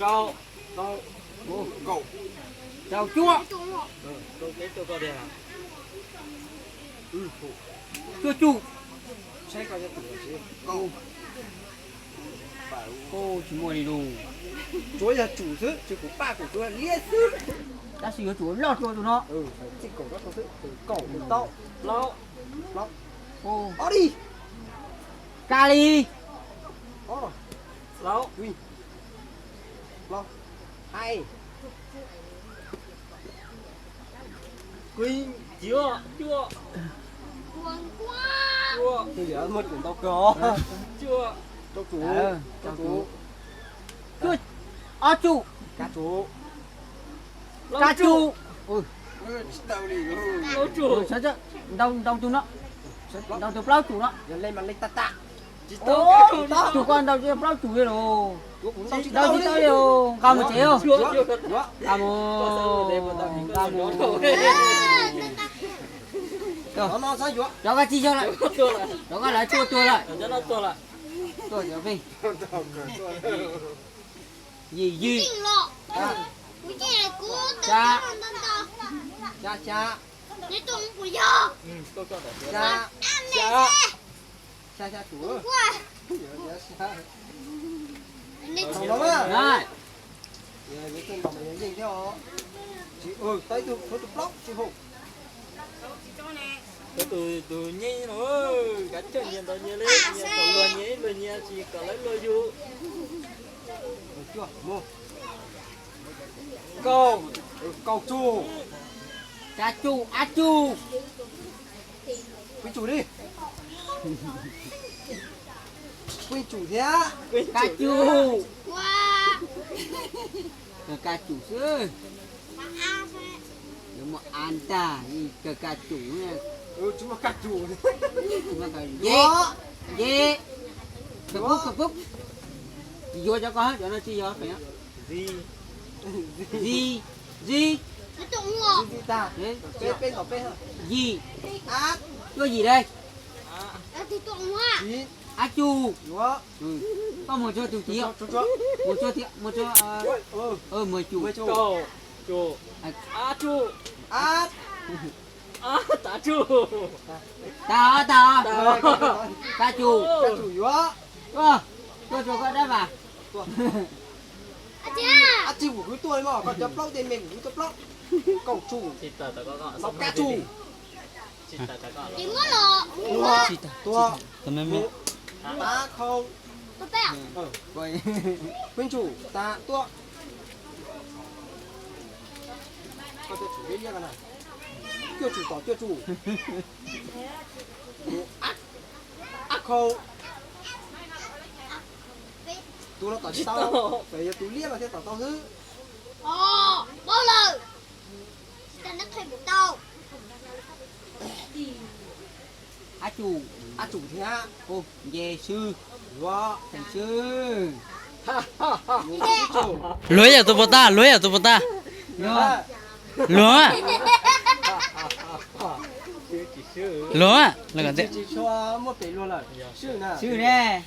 Rau, rau cuaj, cuaj cum. Tsis muaj li lus. Tsuav yog cum xwb, tsis cum paj cum tsuav liab xwb. Tab sis yuav tsum loj dua tus no. Txij kaum rau xwb, kaum tau. Plaub, plaub, ob li. Ka li. Plaub, hais. Kuv, cuaj, cuaj, cuaj, muaj cum ntau kawg os. Cuaj, rau cum, rau cum. Cuaj, ob cum, kav cum, kav cum. Ntau, ntau tus no, ntau tus plaub cum no. Yog leej mas leej tag tag. Tus ko ntau plaub cum li los. Ntau tsis tau li os, nqa mus tsev os. Nqa mus, nqa mus. Cov koj tsis yog lawm, cov koj lawv tuaj tuag lawm. Tuaj cov peb. Yim yim. Xya, xya, xya, xya, xya cum. Tau ib tug tshuav tus plaub tsis haum. Tus, tus nyeb no, kav tsij nyias ntawd nyias li, nyias kom luag nyias ib luag nyias tsis kom lawv luag yug. Kaum, kaum cum. Kav cum, ab cum. Peb cum li. Peb cum thiab. Kav cum. Kav cum xwb. Yuav muaj av ntag, kav cum. Tsis muaj kav cum. Yej, yej. Kawg pub, kawg pub. Yuav cov ko, cov no tsis yog. Zis, zis. Yim, cuaj yim li. Ab cum. Koj mus rau tus tid, mus rau, mus rau, mus cum. Tag, tag, kav cum. Tuaj, tuaj rau koj dab vas. Ab tsi kuv kwv tuaj li mas, koj cov plaub tej me kuv kwv tuaj plaub. Kaum cum. Los kav cum. Tuaj, tuaj, tav khau. Peb cum, tav tuaj. Koj cov tsum liab liab ko na. Cuaj cum tom cuaj cum. Ab khau. Tus no tom tsis tau, yog tus liab mas thiaj tom tau xwb. Paub lawm. Ab cum, ab cum thiab. Nce swb, theem swb. Luag yam tus puas tag, luag yam tus puas tag. Luag, luag, luag. Swb ne.